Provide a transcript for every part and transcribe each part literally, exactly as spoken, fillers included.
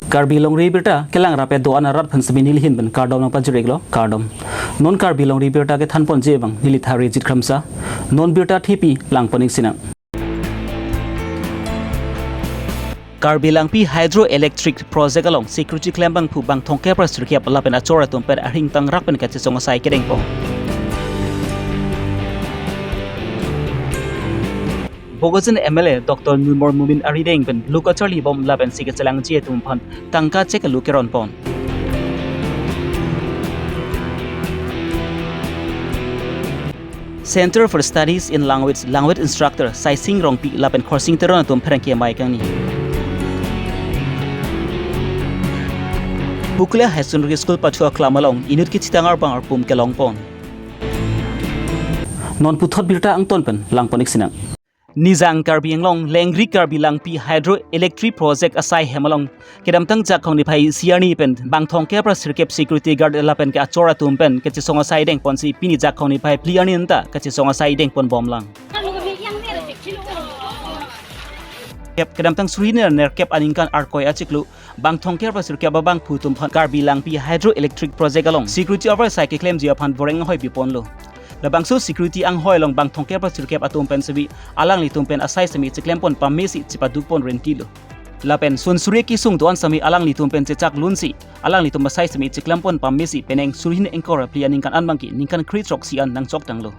Karbi Longri Abirta kelang rapet do-an arat aphan semi nelihin pen kardom nangpajir-iklo, kardom. Non Karbi Longri Abirta kethanponji abang neli Tharijit Kramsa. Non birta thepi langpon-ik sinang. Karbi Langpi Hydroelectric Project along security klembangphu bang thomkep ra sirkep lapen achor atum pen arhing tangrak pen kachesong asai kedengpon. Bokajan M L A Doctor Numal Momin arideng pen lo kacharlibom lapen si kachelangji atum aphan tangka chek lo keronpon. Center for Studies in Language, language instructor Saising Rongpi lapen Khorsing Teron atum pherangke amei kangni. Bukla Higher Secondary School pathu aklam along inut kechitang arbang arpum kelongpon. Non puthot birta angton pen langpon-ik sinang. Nijang Karbi Anglong lengri Karbi Langpi Hydroelectric Project asai hem along kedamtang Jakhong niphai isi arni pen bang thomkep ra sirkep security guard lapen ke achor atum pen kachesong asai dengponsi pini Jakhong niphai phli arni anta kachesong asai dengponbomlang. Kep kedamtang suri nerkep aningkan Arkoi achiklo bang thomkep ra sirkep abangphu atum aphan Karbi Langpi Hydroelectric Project along security oversight keklemji aphan voreng ahoi piponlo. Labangso security anghoi along bang thomkep ra sirkep atum pen semi alanglitum pen asai semi chiklempon pamesi chipadukpon rentilo. Lapen sunsuri kesung do-an semi alanglitum pen chechak lunsi alanglitum asai semi chiklempon pamesi penang suri hini ingkoi ra phli aningkan an bangke ningkan kre throksi an nangchoktanglo.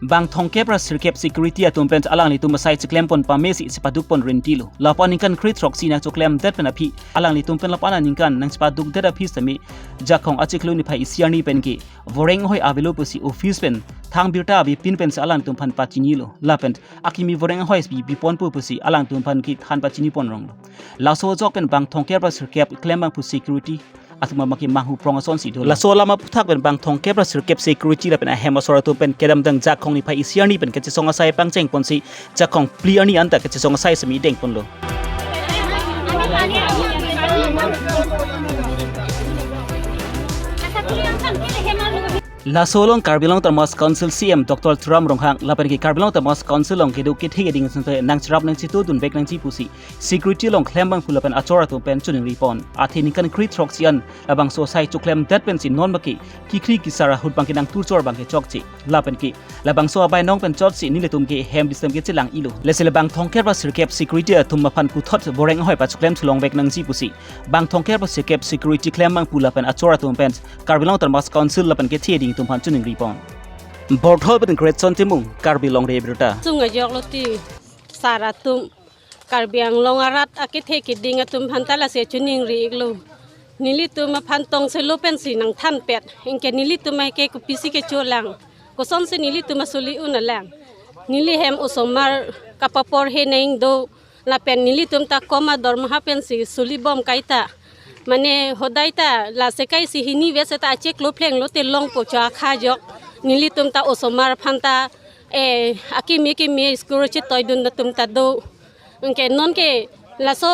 Bang thomkep ra sirkep security atum pen alanglitum asai chiklempon pamesi chipadukpon rentilo. Lapu aningkan kre throksi nangchoklemdet pen aphi alanglitum pen lapu aningkan nangchipadukdet aphi semi Jakhong achiklo niphai isi arni penke voreng ahoi avelo pusi office pen thang birta abipin pensi alangtum aphan pachinilo. Lapen akimi voreng ahoi si biponpo pusi alangtum aphan kethan pachinipon ronglo. Laso ajok pen bang thomkep ra sirkep klembangphu security atum abangke manghu prong asonsi do. Laso alam aphuthak pen bang thomkep ra sirkep security lapen ahem asor atum pen kedamtang Jakhong niphai isi arni pen kachesong asai pangchengponsi Jakhong phli arni anta kachesong asai semi dengponlo. Laso along Karbi Anglong Autonomous Council C E M Doctor Tuliram Ronghang lapen ke Karbi Anglong Autonomous Council along kedo kethe keding asonte nangcherap nangchitudunvek nangji pusi security along klembangphu lapen achor atum pen choningripon. Athe ningkan kre throksi an labangso asai choklemdet pensi non bangke kikhri kisar ahut bangke nangturchor bangke chokche. Lapen ke labangso abai nong pen chotsi nelitum ke hem disem kechelang-ilo. Lasi labang thomkep ra sirkep security atum aphan puthot voreng ahoi pachoklem thulongvek nangji pusi bang thomkep ra sirkep security klembangphu lapen achor atum pen Karbi Anglong Autonomous Council lapen kethe keding atum aphan choningripon. Borthol pen Greatson Timung, Karbi Longri Abirta. Sung ajoklo ti sar atum Karbi Anglong arat akethe keding atum aphanta lasi choningri-iklo. Nelitum aphan tongselo pensi nangthanpet. Anke nelitum ke kopisi kecholang. Kosonsi nelitum asuli un-alang. Neli hem osomar kapaporhe neng do. Lapen nelitum ta koma dormaha pensi sulibom kaita. Mane hodai ta la sekai si hini vese ta achiklo phleng lote longpo cho akha ajok. Nelitum ta osomar aphanta, eh, akimi kimi school chetoidun atum ta do. Anke nonke laso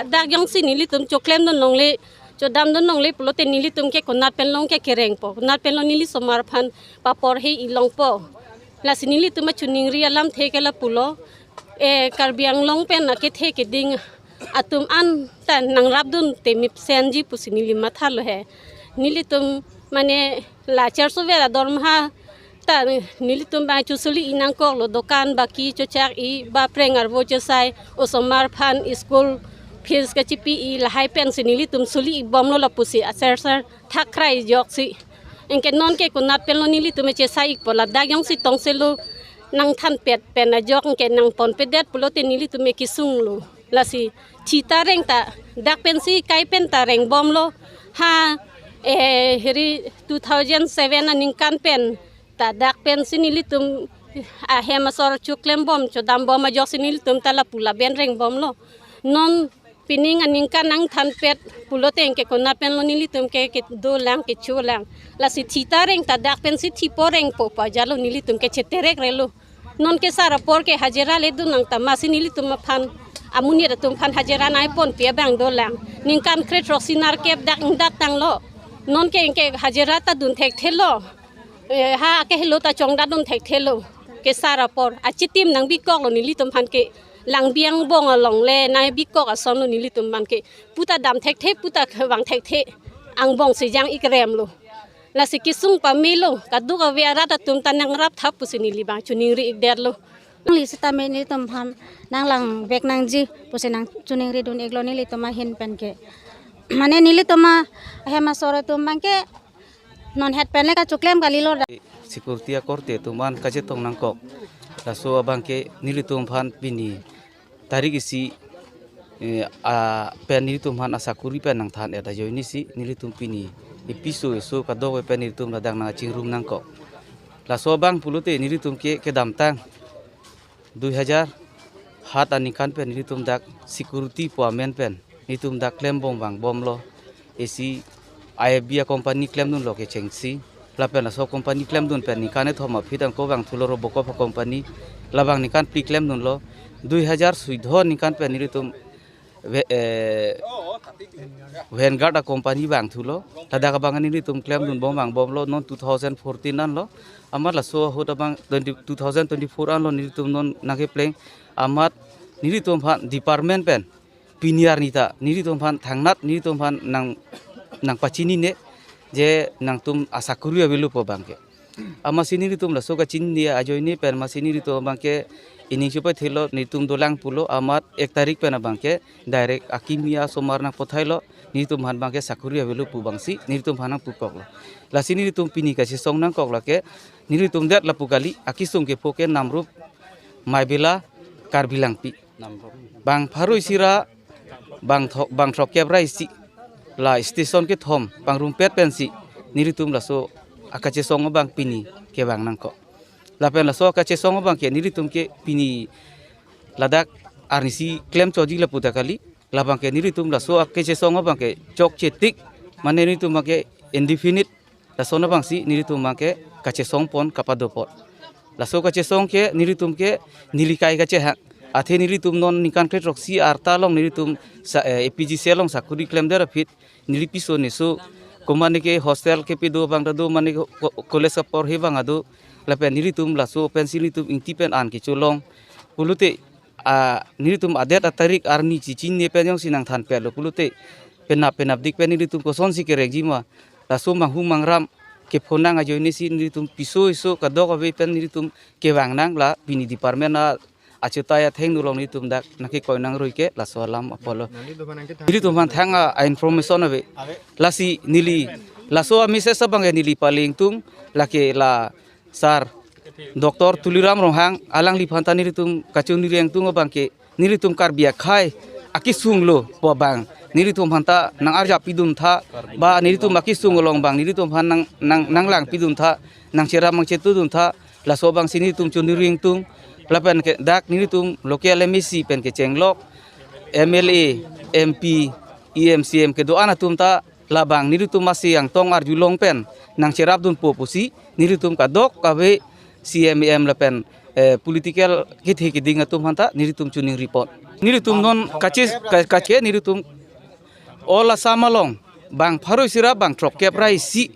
dak jongsi nelitum choklemdun longle, chodamdun longle pulote nelitum ke konat pen long ke kerengpo. Konat pen long neli osomar aphan paporhe-i longpo. Lasi nelitum achoningri alamthe ke lapulo. Eh, Karbi Anglong pen akethe keding atum anta nangrapdun temi senji pusi neli mathalo he. Nelitum mane la cherso vera dormaha ta nelitum bang chosuli-i nangkoklo, dokan baki chochak-i ba preng arvo chosai, osomar aphan school fees kachipi-i lahai pensi nelitum suli-i bomlo lapusi aser ser thakrai ajoksi. Anke nonke konat pen long nelitum chesai-ikpo, ladak jongsi tongselo nangthanpet pen ajok anke nangponpedet pulote nelitum kesunglo. Lasi thita reng ta dak pensi kai pen ta rengbomlo. Ha, eh, hiri two thousand seven aningkan pen ta dak pensi nelitum ahem asor choklembom chodambom ajoksi nelitum ta lapu laben rengbomlo. Non pining aningkan nangthanpet pulote anke konat pen long nelitum ke kedolang kecholang. Lasi thita reng ta dak pensi thipo rengpo pu ajatlo nelitum ke cheterekrelo. Nonke sar apor ke hajira ledun nang ta masi nelitum aphan amonit atum aphan hajira nangponpi abang dolang. Ningkan kre throksi nerkep dak ingdattanglo. Nonke anke hajira ta dun thekthelo. Eh, ha akehelo ta chongdatdun thekthelo. Ke sar apor achitim nangbikoklo nelitum aphan ke Langbi angbong along le nai bikok ason lo nelitum abang ke puta dam thekthe puta kevang thekthe angbong sejang ikrem lo. Lasi kesung pamelo kadokave arat atum ta nangrap thap pusi neli abang choningri ikdet lo. Nangli sitame nelitum aphan nanglangvek nangji pusi nangchoningri dun iklo nelitum ahin pen ke. Mane nelitum ahem asor atum abang ke non het pen le kachoklem kalilo da. Security akorte atum an kachetong nangkok. Laso abang ke nelitum aphan pini tarik isi, eh, a pen nelitum aphan asakuri pen nangthan-et ajoinesi nelitum pini episo eso kadokave pen nelitum ladak nangchingrum nangkok. Laso abang pulote nelitum ke kedamtang dui hajar hat aningkan pen nelitum dak security pu amen pen nelitum dak klembom vangbomlo. Isi I F B a company klemdunlo kechengsi. Lapen laso company klemdun pen ningkan kethom aphi tangko vangthulo Robocop a company. Labang ningkan phli klemdunlo. Dui hajar suido ningkan pen nelitum ve-, eh, Vanguard a company vangthulo. Ladak abang nelitum klemdunbom vangbomlo non two thousand fourteen anlo. Amat laso ahut abang twenty, two thousand twenty-four anlo nelitum non nangkepleng. Amat nelitum aphan department pen pini arni ta nelitum aphan thangnat nelitum aphan nang, nangpachinine je nangtum asakuri avelo pu abang ke. Amatsi nelitum laso kachinine ajoine pen amatsi nelitum abang ke ining chupathelo nelitum dolang pulo amat ek tarik pen abang ke direct akimi asomar nangpothailo nelitum aphan abang ke sakuri avelo pu abangsi nelitum aphan nangpukoklo. Lasi nelitum pini kachesong nangkok lake nelitum det lapu kali akesung kepho ke Namrup, Maibela, Karbi Langpi. Bang pharo isi ra bang thok, bang throkkep ra isi la station kethom pangrumpet pensi nelitum laso akachesong abang pini kevang nangkok. Lapen laso akachesong abang ke nelitum ke pini ladak arnisi klemchotji lapu ta kali. Labang ke nelitum laso akachesong abang ke chokche tik mane nelitum abang ke indefinite lason abangsi nelitum abang ke kachesong pon kapadopon. Laso kachesong ke nelitum ke neli kai kachehang. Athe nelitum non ningkan kre throksi arta along nelitum sa, eh, A P G C along sakuri klemdet aphi neli piso neso. Komane ke hostel kepi do abang ta do mane ko-, college kaporhe abang ta do. Lapen nelitum laso pensi nelitum ingti pen an kecholong. Pulote a nelitum adet atarik arni chichinine pen jongsi nangthanpetlo pulote penap penapdik pen nelitum kosonsi kerekji ma. Laso manghu mangram kepho nang ajoinesi nelitum piso eso kadokave pen nelitum kevang nang la pini department a achutai athengno along nelitum dak nangkekoi nangroi ke laso alam apotlo. Nelitum aphan thang a, a information ave. Lasi neli laso a message abang ke neli pale ingtung lake la Sir Doctor Tuliram Ronghang alangliphan ta nelitum kachoningri ingtung abang ke nelitum Karbi akhei akesung lo pu abang nelitum aphan ta nang-arjap pidun tha ba nelitum akesung along abang nelitum aphan nang, nang, nanglangpidun tha nangcherap nangchetudun tha laso abangsi nelitum choningri ingtung lapen ke dak nelitum local M A C pen kechenglok M L A, M P, E M, C M kedo-an atum ta labang nelitum masi angtong arjulong pen nangcherapdunpo pusi nelitum kadokave C M, E M lapen, eh, political kethe keding atum aphan ta nelitum choningri pon. Nelitum non kache, ka-, kache nelitum all Assam along bang pharo isi ra bang throkkep ra isi.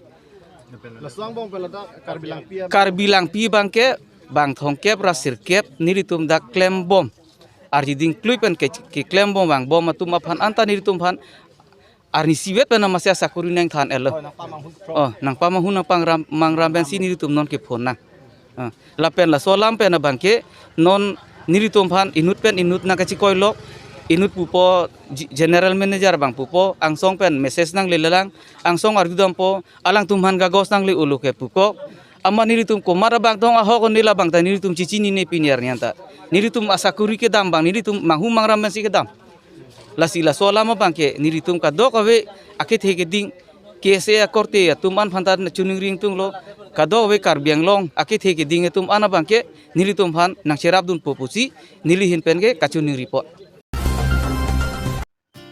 Laso angbong pen ladak Karbi Langpi am- Karbi Langpi abang ke bang thomkep ra sirkep nelitum dak klembom. Arjiding klui pen ke, keklembom vangbom atum aphan anta nelitum aphan arnisi vet pen amasi asakuri nangthan-etlo. Oh, nangpamanghu nangpamanghu nangpamangram, mangram pensi nelitum non kepho nang. Ah, lapen laso alam pen abang ke non nelitum aphan inut pen inut nangkachikoilok, inut pupo, G-, general manager abang pupo, angsong pen message nanglelelang, angsong arjudampo, alangtum aphan kagos nangle-olo ke pukok. Amat nelitum komat abang tong ahok onela abang ta nelitum chichinine pini arni anta. Nelitum asakuri kedam abang, nelitum manghu mangram pensi kedam. Lasi laso alam abang ke nelitum kadokave akethe keding K S A akorte atum an aphan ta choningri ingtunglo, kadokave Karbi Anglong akethe keding atum an abang ke nelitum aphan nangcherapdunpo pusi neli ahin pen ke kachoningri pon.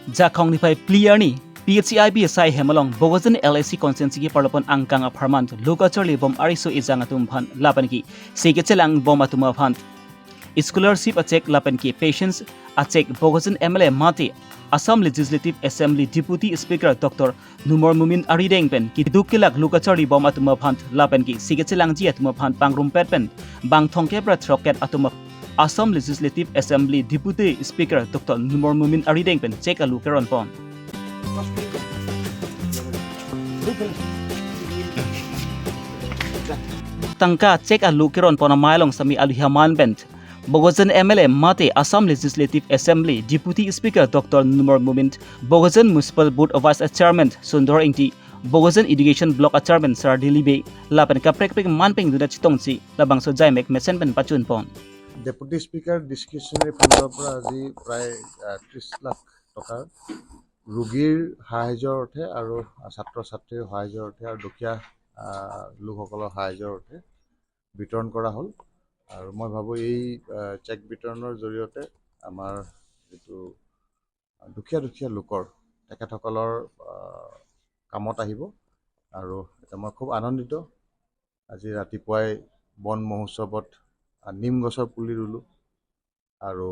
Jakhong niphai phli arni P H C I B asai hem along Bokajan L A C constituency keparlopon angkang apharman lo kacharlibom ariso ejang atum aphan lapen ke se kachelangbom atum aphan scholarship a cheque lapen ke pensions a cheque Bokajan M L A mate Assam Legislative Assembly Deputy Speaker Doctor Numal Momin arideng pen keduk kelak lo kacharlibom atum aphan lapen ke se kachelangji atum aphan pangrumpet pen bang thomkep ra throkkep atum ap- Assam Legislative Assembly Deputy Speaker Doctor Numal Momin arideng pen cheque alu keron pon. Tangka cheque alu keron pon amei along semi alu haman pen Bokajan M L A mate Assam Legislative Assembly Deputy Speaker Doctor Numal Momin, Bokajan Municipal Board Vice Chairman Sundor Ingti, Bokajan Education Block Chairman Sar Dili Bey, lapen kaprek kaprek man peng duna chetongsi labangso jaimek mesen pen pachun pon. Deputy speaker ডিছক্ৰিপশ্যনেৰী ফাণ্ডৰ পৰা আজি প্ৰায় আহ, ত্ৰিশ লাখ টকাৰ ৰোগীৰ সাহায্যৰ অৰ্থে আৰু ছাত্ৰ ছাত্ৰীৰ সাহায্যৰ অৰ্থে আৰু দুখীয়া আহ, লোকসকলৰ সাহায্যৰ অৰ্থে বিতৰণ কৰা হ'ল। আৰু মই ভাবোঁ এই আহ, চেক বিতৰণৰ জৰিয়তে আমাৰ যিটো দুখীয়া দুখীয়া লোকৰ তেখেতসকলৰ আহ, কামত আহিব। আৰু এতিয়া মই খুব আনন্দিত। আজি ৰাতিপুৱাই বন মহোৎসৱত আহ, নিম গছৰ পুলি ৰুলোঁ আৰু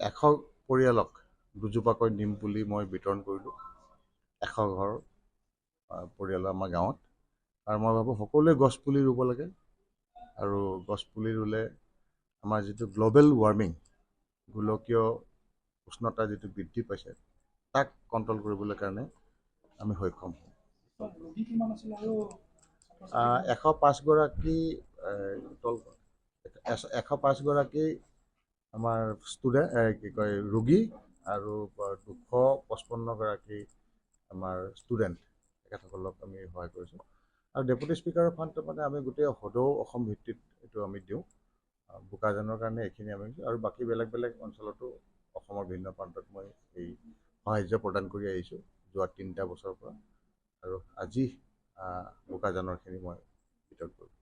এশ পৰিয়ালক দুজোপাকৈ নিম পুলি মই বিতৰণ কৰিলোঁ। এশ ঘৰ আহ, পৰিয়ালৰ আমাৰ গাঁৱত। আৰু মই ভাবোঁ সকলোৱে গছ পুলি ৰুব লাগে আৰু গছ পুলি ৰুলে আমাৰ যিটো গ্ল'বেল ৱাৰ্মিং, গোলকীয় উষ্ণতা যিটো বৃদ্ধি পাইছে, তাক কণ্ট্ৰল কৰিবলৈ কাৰণে আমি সক্ষম হ'ম। ৰোগী কিমান আছিলে আৰু ছাত্ৰ ছাত্ৰী আহ, কিমান? এশ পাঁচগৰাকী আহ, টোটেল এশ এশ পাঁচগৰাকী আমাৰ ষ্টুডেণ্ট কি কয় ৰোগী আৰু দুশ পঁচপন্নগৰাকী আমাৰ ষ্টুডেণ্ট, তেখেতসকলক আমি সহায় কৰিছোঁ। আৰু ডেপুটি স্পীকাৰৰ ফাণ্ডটো মানে আমি গোটেই সদৌ অসম ভিত্তিত এইটো আমি দিওঁ। আহ, বোকাজানৰ কাৰণে এইখিনি আমি দিছোঁ আৰু বাকী বেলেগ বেলেগ অঞ্চলতো অসমৰ ভিন্ন প্ৰান্তত মই এই সাহায্য প্ৰদান কৰি আহিছোঁ যোৱা তিনিটা বছৰৰ পৰা। আৰু আজি আহ, বোকাজানৰখিনি মই বিতৰণ কৰিম।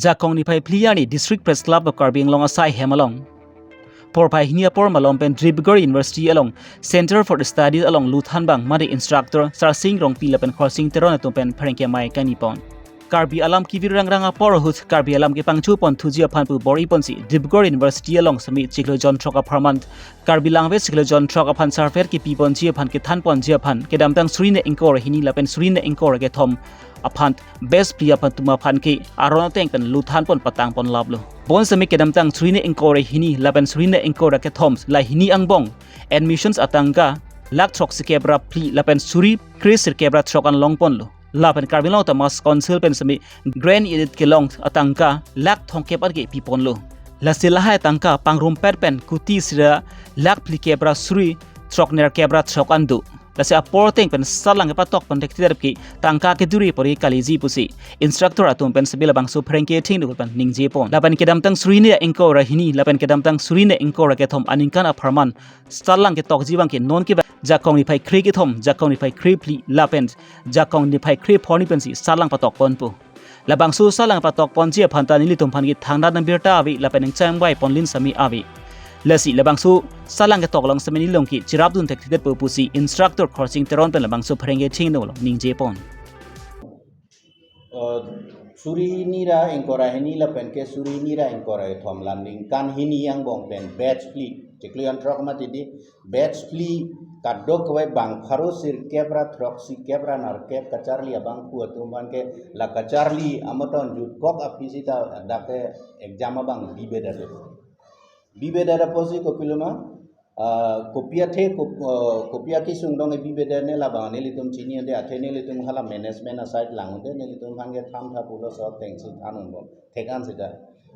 Jakong niphai phli arni District Press Club of Karbi Anglong asai hem along porphai hini apor malom pen Dibrugarh University along Center for Studies along luthan bang mate instructor Sarsing Rongpi lapen Khorsing Teron atum pen pherangke amei kangni pon. Karbi alam kevir rangrang apor ahut Karbi alam kepangcho pon thuji aphan pu bor-i ponsi Dibrugarh University along semi chiklo jon throk apharman Karbi Langve chiklo jon throk aphan survey kepi ponji aphan kethan ponji aphan kedamtang suri ingkoi ra hini lapen suri ingkoi ra kethom aphan batch phli aphan atum aphan ke aron ateng pen luthan pon patang pon laplo. Bonsemi kedamtang suri ingkoi ra hini lapen suri ingkoi ra kethom la hini angbong admissions atangka lakh throksi kep ra phli lapen suri kre sirkep ra throk an long ponlo. Lapen Karbi Anglong Autonomous Council pen semi grant unit kelong atangka lakh thomkep an ke pi ponlo. Lasi lahai atangka pangrumpet pen kuti sira lakh phlikep ra suri throknerkep ra throk an do. Lasi apor ateng pen salang kepatok pon thekthedet ke tangka keduri pori kaliji pusi instructor atum pen semi labangso pherangke thengno pen ningje pon. Lapen kedamtang suri ingkoi ra hini lapen kedamtang suri ingkoi ra kethom aningkan apharman salang ketokji bang ke non ke jakong niphai kre kethom, jakong niphai kre phli lapen jakong niphai kre phongo pensi salang patok ponpo. Labangso salang patok ponji aphan ta nelitum aphan ke thangnat nang birta ave lapen ningchang bai pon lin sami ave. Lasi labangso salang ketok along semi nelilong ke cherapdun thekthedetpo pusi instructor Khorsing Teron pen labangso pherangke thengno along ningje pon. Eh, suri ingkoi ra hini lapen ke suri ingkoi ra kethom la ningkan hini angbong pen batch phli chiklo jon throk mati di batch phli kadokave bang pharo sirkep ra throksi kep ra nerkep kacharli abangphu atum aphan ke la kacharli amaton jutkok aphi sita dak ke exam abang bibedet. Bibedet apotsi kopiloma, ah, kopi athe kop-, ah, kopi akesung dong bibedet ne labang nelitum chini unde athe nelitum hala management aside lang unde nelitum aphan ke thamtha pulo sok tengsi than unbom thekan sita.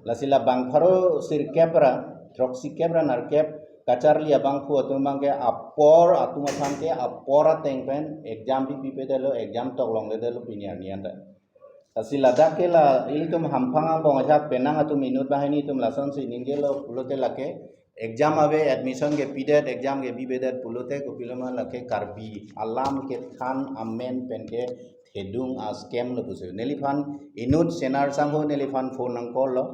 Lasi la bang pharo sirkep ra throksi kep ra nerkep kacharli abangphu atum abang ke apor atum aphan ke apor ateng pen exam pi pipedetlo exam toklongledetlo pini arni anta. Lasi ladak ke la ilitum hamphang angbong ajat penang atum inut banghini atum lasonsi ningjelo pulote lake exam ave admission kepidet exam kebibedet pulote kopiloma lake Karbi alam kethan amen pen ke thedung a scam lo pusi. Neliphan inut senar sangho neliphan phone nang call lo.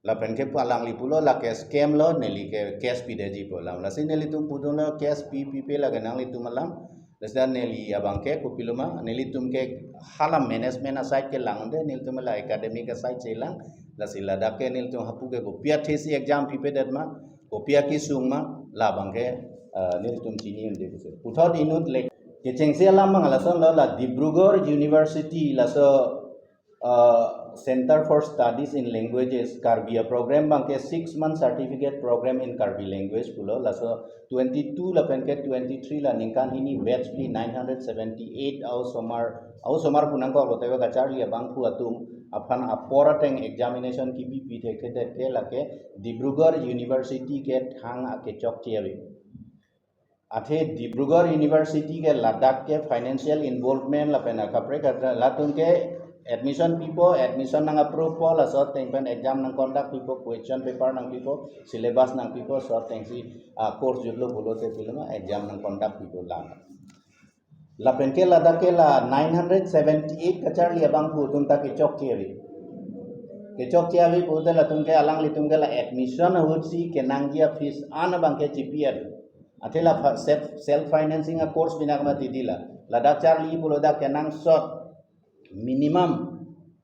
Lapen ke pu alangli pulo lake scam lo neli ke cash pidetji pu alam. Lasi nelitum pudunlo cash pi pipe lake nanglitum alam. Lasi neli abang ke kopiloma nelitum ke hala management aside ke lang unde nelitum la academic aside si lang. Lasi ladak ke nelitum hapu ke kopi athesi exam pipedet ma kopi akesung ma labang ke, eh, nelitum chini unde pusi. Puthot inut lek kechengsi alam abang lason lo la Dibrugarh University laso, eh, Center for Studies in Languages Karbi a-program abangke six month certificate program in Karbi language pulo. Laso twenty-two lapen ke twenty-three la ningkan hini batch phli nine hundred seventy-eight a-osomar, a-osomar pu nangkok lote kacharli abangphu atum aphan apor ateng examination kipi pi thekthedet ke lake Dibrugarh University ke thang akechokche ave. Athe Dibrugarh University ke ladak ke financial involvement lapen akaprek atra latum ke admission pipo, admission nang approve po, laso ateng pen exam nang conduct pipo, question paper nang pipo, syllabus nang pipo, laso atengsi, ah, course jutlo pulote piloma exam nang conduct pipo lang. Lapen ke ladak ke la nine hundred seventy-eight kacharli abangphu atum ta kechokche ave. Kechokche ave pulote latum ke alanglitum ke la admission ahutsi kenangji a-fees an abangke chipi ave. Athe la fa-, self, self financing a-course bina kama tidi la. Ladak charli pulo dak kenangsot minimum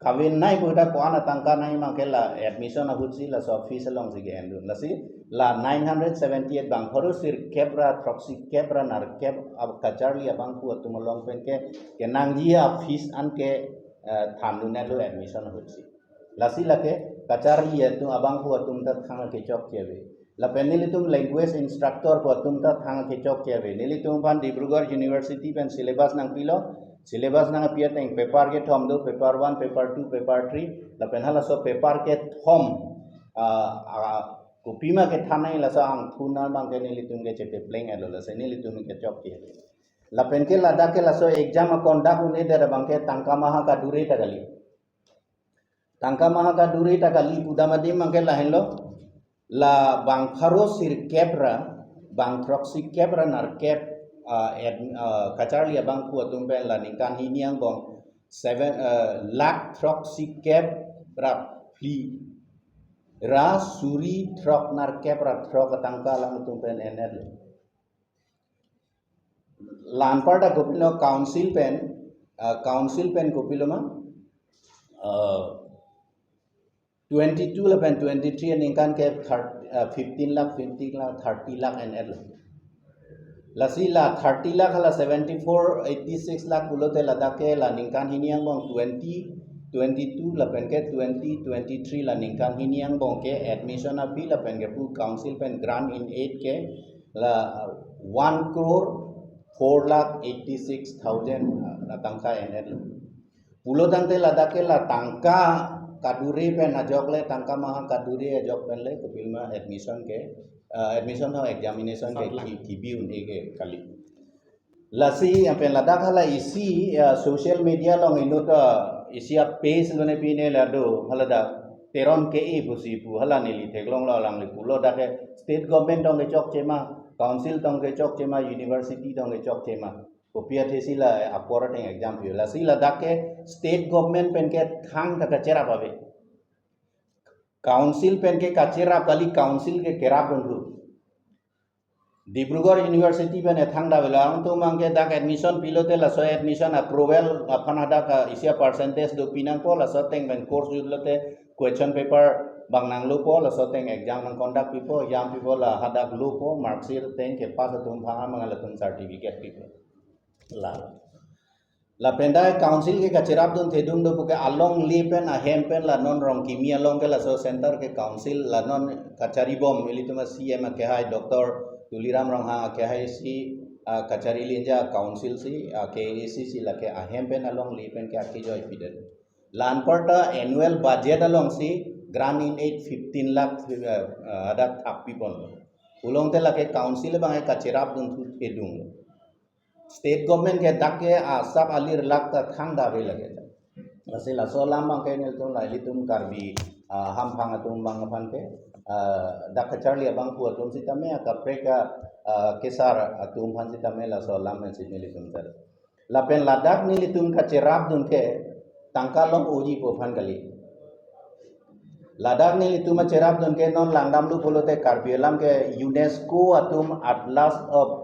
kavenei pu dak ko-an atangka nangji abangke la admission ahutsi laso fees alongsi ke-endun. Lasi la nine hundred seventy-eight bang pharo sirkep ra throksi kep ra nerkep ab-, kacharli abangphu atum along pen ke kenangji a-fees an ke, eh, thandun-etlo admission ahutsi. Lasi lake kacharli atum abangphu atum ta thang kechokche ave. Lapen nelitum language instructor pu atum ta thang kechokche ave. Nelitum aphan Dibrugarh University pen syllabus nang pilo, syllabus nang api ateng paper kethom do, paper one, paper two, paper three, lapen halaso paper kethom, ah, ah, kopima kethan nangji laso angthun abangke nelitum ke chepepleng-etlo, lasi nelitum kechokche ave. Lapen ke ladak ke laso exam a-conduct un-edet abangke tangka maha kadure ta kali. Tangka maha kadure ta kali pudam adim abangke lahenlo. La bang pharo sirkep ra, bang throksi kep ra nerkep, ah, ad-, ah, kacharli abangphu atum pen la ningkan hini angbong seven, ah, lakh throksi kep ra phli ra suri throk nerkep ra throk atangka alangtum pen en-etlo. La anparta kopilo council pen, ah, council pen kopiloma, ah, twenty-two lapen twenty-three aningkan ke thir-, ah, fifteen lakh, fifteen lakh, thirty lakh en-etlo. Lasi la thirty lakh hala seventy-four eighty-six lakh pulote ladak ke la ningkan hini angbong twenty twenty-two lapen ke twenty twenty-three la ningkan hini angbong ke admission a-fee lapen ke pu council pen grant in aid ke la, uh, one crore four lakh eighty-six thousand, uh, atangka en-etlo. Pulo tangte ladak ke la tangka kadure pen ajok le, tangka maha kadure ajok pen le kopiloma admission ke, uh, admission ho examination ke ki-, kibi un-e ke kali. Lasi yang pen ladak hala isi, ya, social media along inut, uh, isi a-page lone pine la do, hala dak Teron ke-e pusi pu hala neli theklonglo, alangli pulo dak ke state government tong kechokche ma, council tong kechokche ma, university tong kechokche ma. Kopi athesi la apor ateng exam pi. Lasi ladak ke state government pen ke thang ta kacherap ave. Council pen ke kacherap kali, council ke kerap dunhu. Dibrugarh University pen ethang davelo, alangtum abangke dak admission pilote laso admission approval aphan hadak, ah, isi a-percentage do pinangpo, laso ateng pen course jutlote question paper bang nanglopo, laso ateng exam nang conduct pipo, exam pipo la hadak lopo, mark sheet ateng ke pass atum aphan amang latum certificate pipo. La. Lapen dak council ke kacherap dun thedung do puke alongle pen ahem pen la non Rongkimi along ke laso center ke council la non kacharibom ilitum a-C M akehai Doctor Tuliram Ronghang akehai si, ah, kachari linja council si, ah, K A C si lake ahem pen alongle pen ke akejoi pidet. La anparta annual budget alongsi grant in aid fifteen lakh, ah, ah, hadak thap pipon. Pulote lake council abang ke kacherap dun thu thedung. State government ke dak ke asap alir lak ta thang dave lake. Lasi laso alam abangke nelitum la ilitum Karbi, ah, hamphang atum abang aphan ke, ah, dak kacharli abangphu atum sitame, akaprek a, ah, kesar atum aphan sitame laso alam pensi nelitum tar. Lapen ladak nelitum kacherap dun ke tangka long-oji pu aphan kali. Ladak nelitum kacherap dun ke non langdamlo pulote Karbi Anglong ke UNESCO atum Atlas of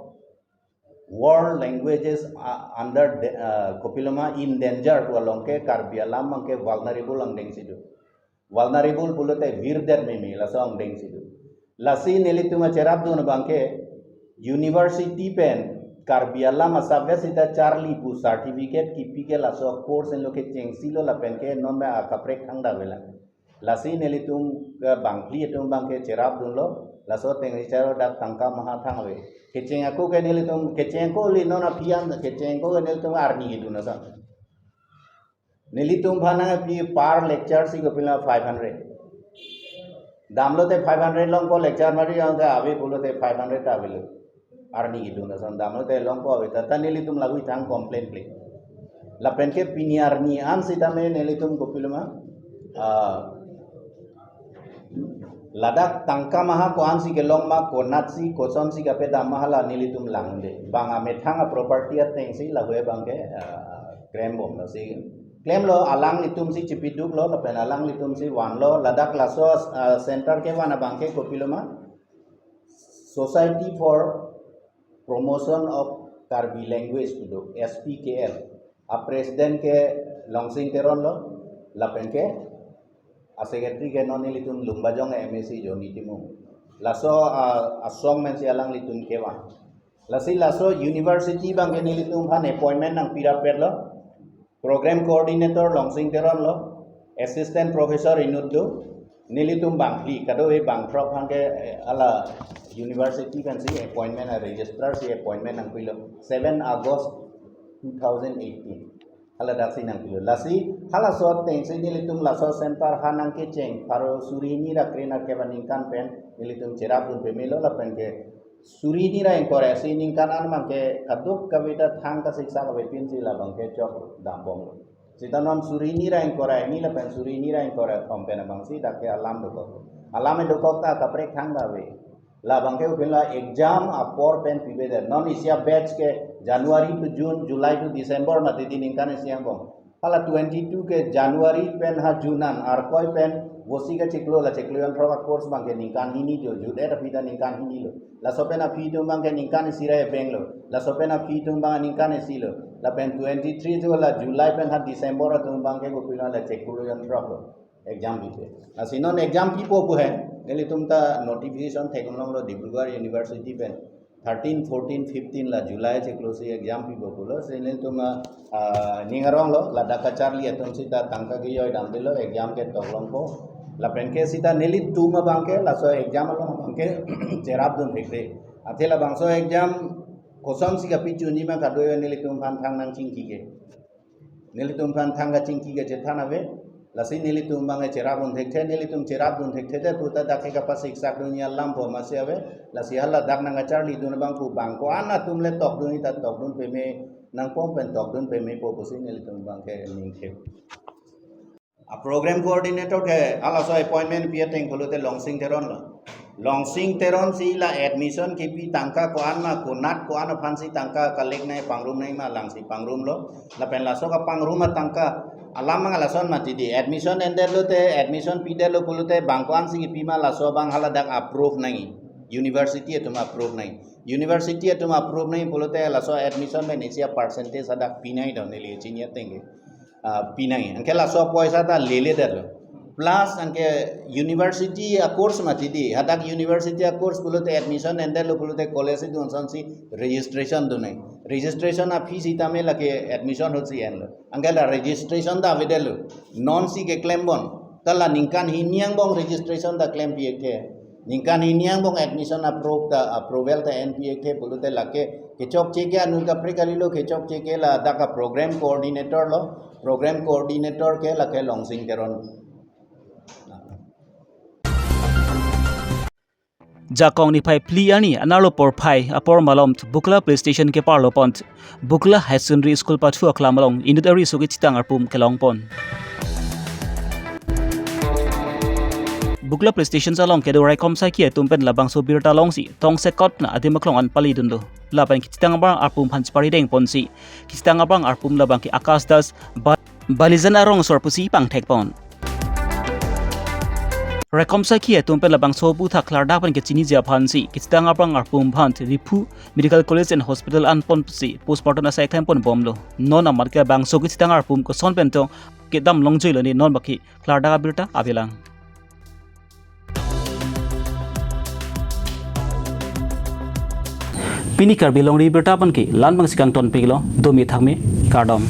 World Languages, uh, under the, uh, kopiloma in danger pu along ke Karbi Anglong abangke vulnerable angdengsi do. Vulnerable pulote virdet meme laso angdengsi do. Lasi nelitum kacherap dun abangke university pen Karbi alam asap vet sita charli pu certificate kipi ke laso course enlo kechengsi lo lapen ke non ba akaprek thangta avelang. Lasi nelitum ke bangphli atum abang ke cherapdunlo, laso ateng richaro dak tangka maha thang ave. Kecheng ako ke nelitum, kecheng ako li non aphi an, kecheng ako ke nelitum arni kedun ason. Nelitum aphan nangpi per lecture si kopilo five hundred. Damlote five hundred along ko lecture mari ang ta ave pulote five hundred ta avelo. Arni kedun ason damlote along ko ave ta, ta nelitum lahui thang complain kle. Lapen ke pini arni an sitame nelitum kopilo ma, ah, ladak tangka maha ko-an si kelong ma, konat si, koson si kapedam ma hala nelitum langde. Bang amethang a property ateng si lahui abang ke, ah, klembomlo si. Klemlo alanglitum si chipiduklo, lapen alanglitum si vanlo, ladak laso, ah, center kevan abang ke kopilo ma, Society for Promotion of Karbi Language kedo, S P K L. A president ke Longsing Teron lo, lapen ke a secretary ke non nelitum Lumbajong M A C Johnny Timung. Laso, ah, asong men si alanglitum kevan. Lasi laso university abang ke nelitum aphan appointment nangpi rapetlo. Program coordinator Longsing Teron lo, assistant professor inut do, nelitum bangphli, kadokave bangthrok aphan ke, eh, hala university aphan si appointment, a registrar si appointment nangpilo, seven August two thousand eighteen. Hala dak si nangpilo. Lasi halaso ateng si nelitum laso center ha nangkecheng, pharo suri hini ra kre-nerkep aningkan pen nelitum cherapdun pemelo lapen ke suri hini ra ingkoi ra isi aningkan an abang ke kadokave ta thang kasiksak avepin si labang ke chokdambomlo. Sita non suri hini ra ingkoi ra hini lapen suri hini ra ingkoi ra kethom pen abang si dak ke alam dokok. Alam dokok ta kaprek thangta ave. Labang ke upin la exam apor pen pipedet. Non isi a batch ke January to June, July to December mati di ningkan isi angbong. Hala twenty-two ke January pen ha June an, Arkoi pen Vosi kachiklo la chiklo jon throk a course abang ke ningkan hini jo, June et aphi ta ningkan hini lo. Laso pen aphi atum abang ke ningkan isi ra ebeng lo. Laso pen aphi atum abang ningkan isi lo. Lapen twenty-three jo la July pen ha December atum abang ke kopilo la chiklo jon throk lo. Exam pipe. Lasi non exam pipo pu he. Nelitum ta notification theklonglo Dibrugarh University pen. Thirteen, fourteen, fifteen la July chiklo si exam pipo pulo. Si nelitum, ah, ning aronglo, ladak kacharli atum sita tangka kejoi damdelo, exam ke toklongpo. Lapen ke sita nelitum abang ke, laso exam along abang ke cherapdun thekte. Athe labangso exam koson si kapi chunji ma kadokave nelitum aphan thang nangchingki ke. Nelitum aphan thang kachingki kachethan ave. Lasi nelitum abang cherapdun thekthe, nelitum cherapdun thekthe te puta dak ke kapasiksakdunji alam po masi ave. Lasi hala dak nangkacharlidun abang pu bang ko-an atum le tokdun ta tokdun peme nangpo pen tokdun pemepo pusi nelitum abang ke ningthe. A program coordinator ke halaso appointment pi ateng pulote Longsing Teron lo. Longsing Teron si la admission kipi tangka ko-an ma konat ko-an aphan si tangka collect nangji pangrum nangji ma lang si pangrumlo. Lapen laso kapangrum atangka alam abang lason mati di. Admission endetlote, admission pidetlo pulote bang ko-an si kipi ma laso abang haladak approve nangji. University atum approve nangji. University atum approve nangji pulote laso admission pen isi a percentage hadak pi nangji do neli chini ateng ke. Ah, pi nangji. Anke laso apoisa ta leledetlo. Plus anke university a course mati di. Hadak university a course pulote admission endetlo pulote college si dun ason si registration dun nangji. Registration a fee sitame lake admission ahut si enlo. Anke la registration ta avedetlo. Non si keklembom. Ta la ningkan hini angbong registration ta klem pi ekthe. Ningkan hini angbong admission approve ta, approval ta en pi ekthe pulote lake kechokche ke anu kaprek kalilo, kechokche ke ladak a program coordinator lo, program coordinator ke lake Longsing Teron. Jakong niphai phli arni anerlo porphai apor malom Bukla Police Station keparlo pon Bukla Higher Secondary School pathu aklam along inut ariso kechitang arpum kelongpon. Bukla Police Station along kedo raikom saikhi atum pen labangso birta longsi tongsekot na adim aklong an palidunlo. Lapen kechitang abang arpum aphan chepari dengponsi kechitang abang arpum labang ke Akash Das, Ba-, Balijan arong asor pusi pangthekpon. Raikom saikhi atum pen labangso aputhak klardak pen kechiniji aphansi kechitang abang arpum aphan Diphu Medical College and Hospital anpon pusi postmortem asai klempon bomlo. Non amat ke labangso kechitang arpum koson pen tong kedam longjoilo ne non baki klardak abirta avelang. Pini Karbi Longri Abirta abangke la-an abangsi kangton pik lo, dome thakme, kardom.